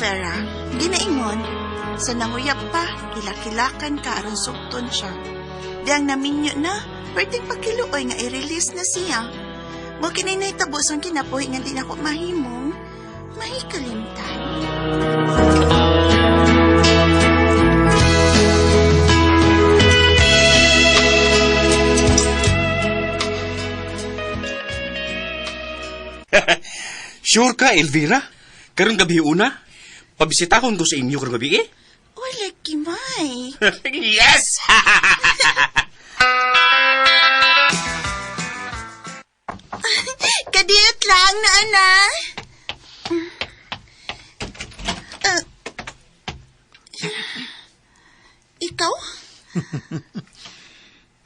Elvera. Ginaingon, sa nanguyab pa, kilakilakan ka aron sugton siya. Diyang naminyo na, perting pakiluoy nga i-release na siya. Mo kini nahitabo sa kinabuhi nga di nako mahimong mahikalimtan. Sure ka, Elvira? Karong gabi una? Pabisitahon ko sa inyo karong gabi eh? Uy, lagi, Mike. Yes! Kadiyot lang na, ana. Ikaw?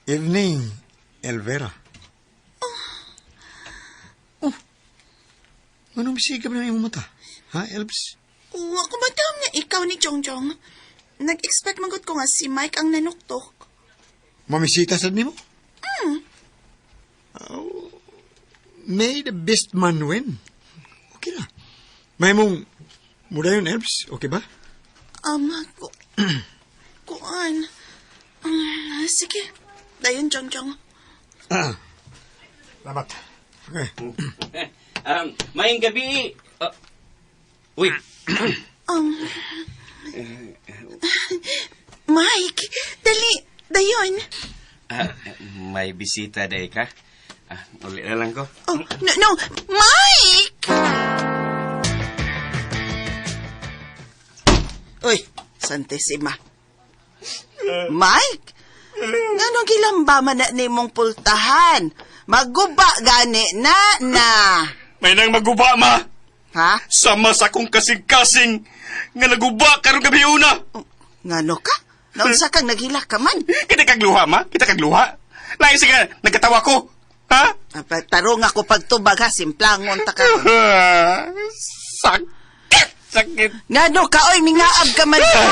Evening, Elvera. Oh. Anong bisigab na imong mata? Ha, Elves? Oo, ako ba nga ikaw ni Jongjong? Nag-expect manggod ko nga si Mike ang nanuktok. Mamisita sad nimo? Oh, may the best man win. Okay na. May mong mudayon, Elves. Okay ba? Ku kuan. Sige, dayon, Jongjong. Ah. Salamat. Okay. Maayong gabi. Ah, uy, Mike, dali, dayon. Ah, may bisita day ka? Ah, uli na lang ko. Oh, no, no, Mike! Uy, Santissima. Mike? Ngano gilamba man na nimong pultahan? Maguba gani na na. May nang maguba, ma! Ha? Sama sa akong kasing-kasing nga naguba karong gabi una. Oh, ngano ka? Naunsa kang naghilak ka man? Kita kagluha, ma? Kita kagluha? Lain siya nagkatawa ko. Ha? Ah, tarong ako pagtubag ha, simplangon ta ka. Sakit! Sakit! Ngano ka, oy, mingaab ka man ka.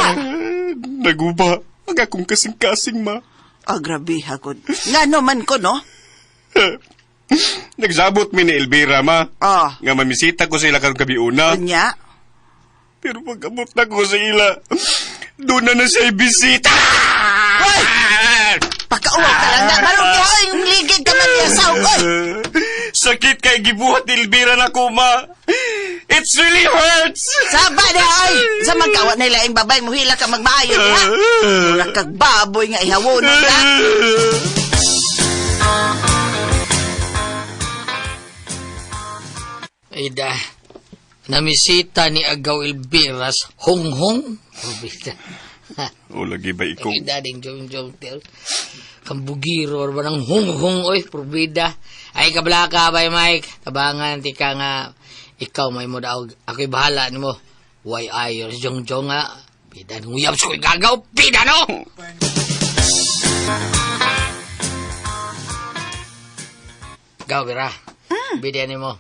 Naguba ang akong kasing-kasing, ma. Ah, grabe, hagod. Ngano man ko, no? Nagsabot mi ni Elvira, ma. Ah, Nga mamisita ko sa ila karong gabi una. unya. Pero pag-abot na ko sa ila, doon na na siya ibisita! Hoy! Pakauwaw ka lang na. Marong ka, oy, ligid ka man niya sa oy. Sakit kay gibuhat ni Elvira na ko, ma. It really hurts! Saba na, oy! Sa magkawa na ilaing babay, muhila ka magmaayo, ha? Mura kag baboy nga ihawonon, ha? Ida, namisita ni Agaw Elviras, Honghong. Elvira. O, lagi ba ikaw? Ida ding jong jong tel. Kambugiro or ba ng honghong oy probida. Ay kablaka bay Mike. Tabangan ti ka nga ikaw may mo daog. Ako'y bahala nimo. Why ayo jong jong nga. Bida nguyab sa ko'y gagaw. Bida no. Gaw bira. Bida nimo.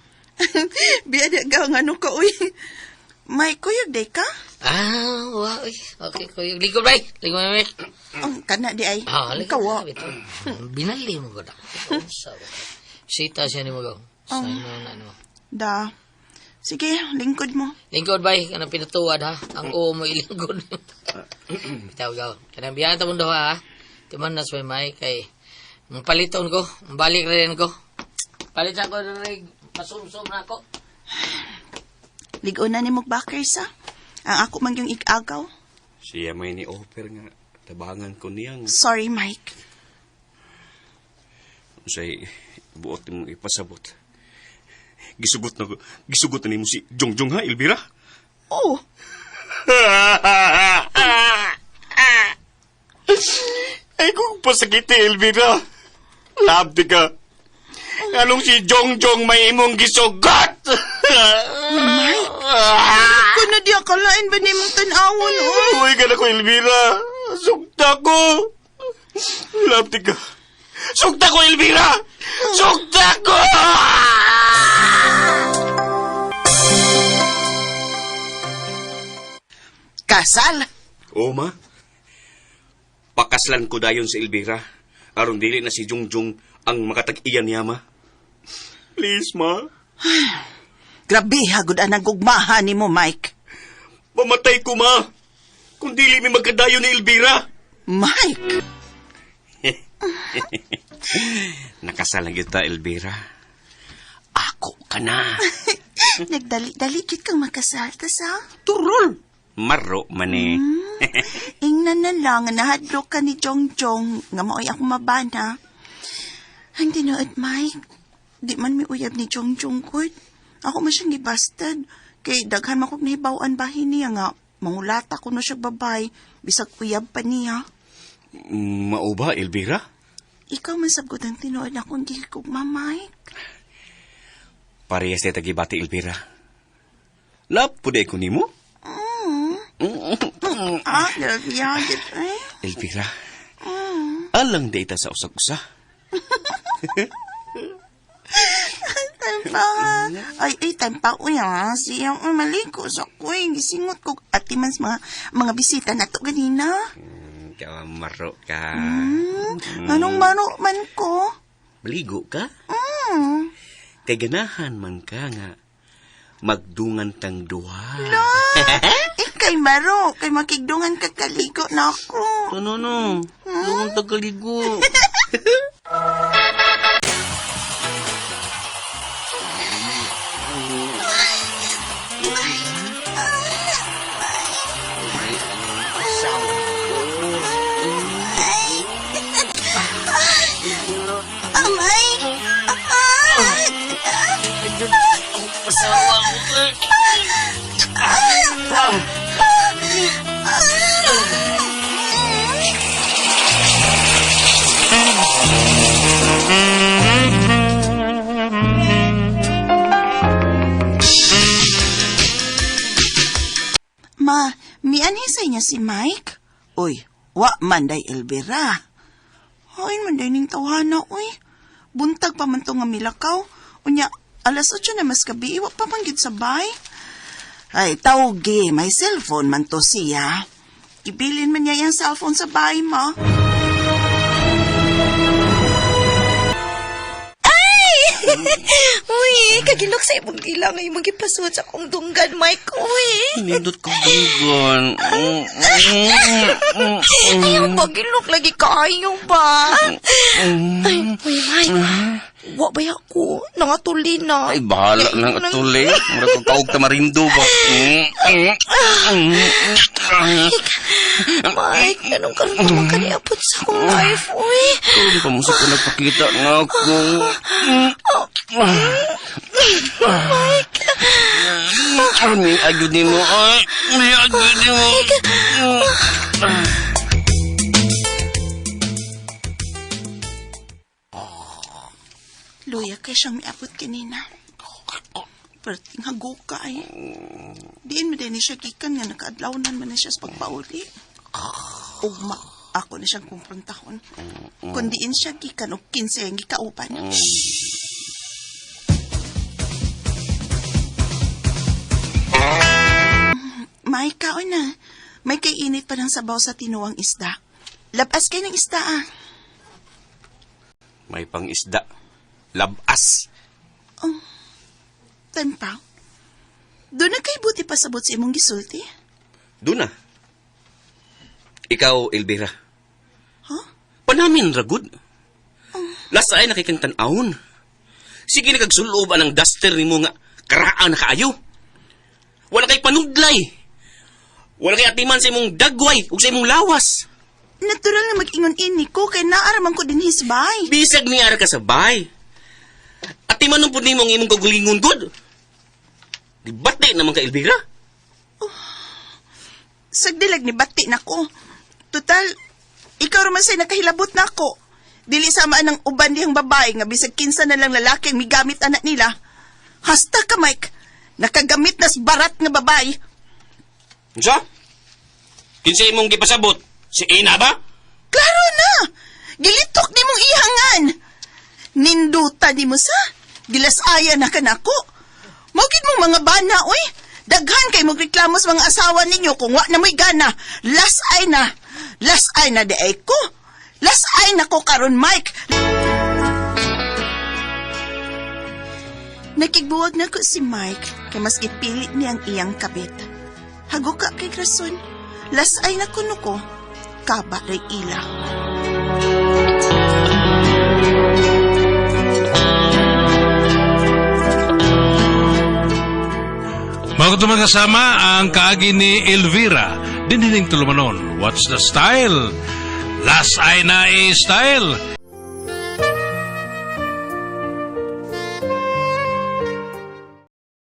Biya di gaw nga ano ka, uy. May kuyog day ka? Ah, wa, oy. Okay, kuy. Likod bay. Likod bay. Ang kana di ay. Ah, Ikaw, wa. Binali mo ko na. Sita siya ni mo gaw. Sa ino na ano. Da. Sige, lingkod mo. Lingkod bay, kanang pinatuwad ha. Ang oo mo ilingkod. Bitaw gaw. Kanang biyahan ta mundo ha. Timan na sa may kay paliton ko, balik rin ko. Palit ako rin, masumsum na ako. Ligon na ni mo bakers, ha? Ang ako man yung ikagaw. Siya may ni-offer nga. Tabangan ko niyang. Sorry, Mike. Unsay buot mong ipasabot. Gisugot na nimo si Jongjong ha, Elvira? Oh, Ay kung pasakiti, Elvira. Labdi ka. Anong si Jongjong may imong gisugot? Mike. Kung na di akalain ba ni mong tanawon, oh? Uy ka na ko, Elvira. Sugta ko. Labdi ka. Sugta ko, Elvira! Sugta ko! Kasal? Oo, ma. Pakaslan ko dayon si Elvira. Aron dili na si Jungjung ang makatag-iyan niya, ma. Please, ma. Grabe, hagod ang nagugmahan ni mo, Mike. Mamatay ko, ma. Kung dili mi magkadayo ni Elvira. Mike! Nakasal na kita, Elvira. Ako ka na. Nagdali-dali gid kang makasal ta sa. Turol. Maro man eh. Ingnan na lang nga nahadlok ka ni Jong Jong nga maoy ako mabana. Ang tinuod, Mike. Di man mi uyab ni Jong Jong gud. Ako man siyang gibasted. Kay daghan man kog nahibaw-an bahin niya nga mangulata ko no siya babay bisag uyab pa niya. Mao ba, Elvira? Ikaw man sabgot ang tinuod akong gihigugma, Mike. Parehas tayo tagibati, Elvira. Love po ko nimo. Ah, grabe gid eh. Elvira, alang di ita sa usag-usa. Time pa. Ay, ay, time pa. Uy, ah, siya, uy, maliko sa ko. eh. Gisingot ko. Ati man sa mga bisita na to ganina. Ikaw maro ka. Anong maro man ko? Maligo ka? Mm. Kay ganahan man ka nga magdungan tang duha. Ikay maro, kay makigdungan ka kaligo na ako. Ano no? Dungan tagkaligo. Amay! Ah! Ma, mianhi sa inyo si Mike? Uy, wa man day Elvira. Ay, man day ning tawhana, uy. Buntag pa man to nga milakaw. Unya, alas 8 na mas gabi, wa pa man gid sa bay. Ay, tawgi, may cellphone man to siya. Ibilin man niya yung cellphone sa bahay mo. Uy, kagilok sa imong dila nga imong gipasuot sa akong dunggan, Mike. Uy. Nindot ko dunggan. Ay, ang pagilok lagi kaayo ba? Ay, uy, Mike. Wa ba ako? Nangatuli na. Ay, bahala nang atuli. Mura ko kaog tamarindo ba? Mike, anong karon pa man kaniabot sa akong life, uy? Hindi pa mo sa ko nagpakita nga ako. Mike. May agad ni mo. Ay, may agad ni mo. Luya kay siyang miabot kanina. Perting haguka ay. Diin mo din ni siya gikan nga nakaadlawnan man na siya sa pagpauli. Ugma, ako na siyang kumprontahon. Kung diin siya gikan og kinsa ang gikauban. May kaon na. May kay init pa ng sabaw sa tinuwang isda. Labas kay ng isda ah. May pangisda. Labas. Tempa. Doon na kay buti pasabot sa imong gisulti. Doon na. Ikaw, Elvira. Huh? Panamin, ragud. Lasa ay nakikang tan-awon. Sige nagagsulob ang duster nimo nga karaan na kaayo. Wala kay panudlay. Wala kay atiman sa imong dagway ug sa imong lawas. Natural na mag-ingon ini ko kay naaraman ko din hisbay. Bisag niara ka sa bay. Atiman nung pud nimo ang imong kagulingon gud. Dibate naman ka, Elvira. Sagdilag ni bati na ko. Total, ikaw raman say nakahilabot na ako. Dili sama ang uban dihang babae nga bisag kinsa na lang lalaki ang migamit anak nila. Hasta ka, Mike. Nakagamit nas barat nga babae. Unsa? Kinsa imong gipasabot? Si Ina ba? Klaro na! Gilitok ni mong ihangan! Ninduta ni mo sa? Gilasaya na ka nako. Maugid mong mga bana, uy! Daghan kay magreklamo sa mga asawa ninyo kung wa na mo'y gana. Las ay na. Las ay na di ay ko. Las ay na ko karon, Mike. Nakigbuwag na ko si Mike kay mas gipilit niya ang iyang kabit. Haguka kay rason. Lasay na kuno ko. Kaba ray ila. Mga mga kasama ang kaagi ni Elvira. Dinhining tulumanon. What's the style? Last ay na style.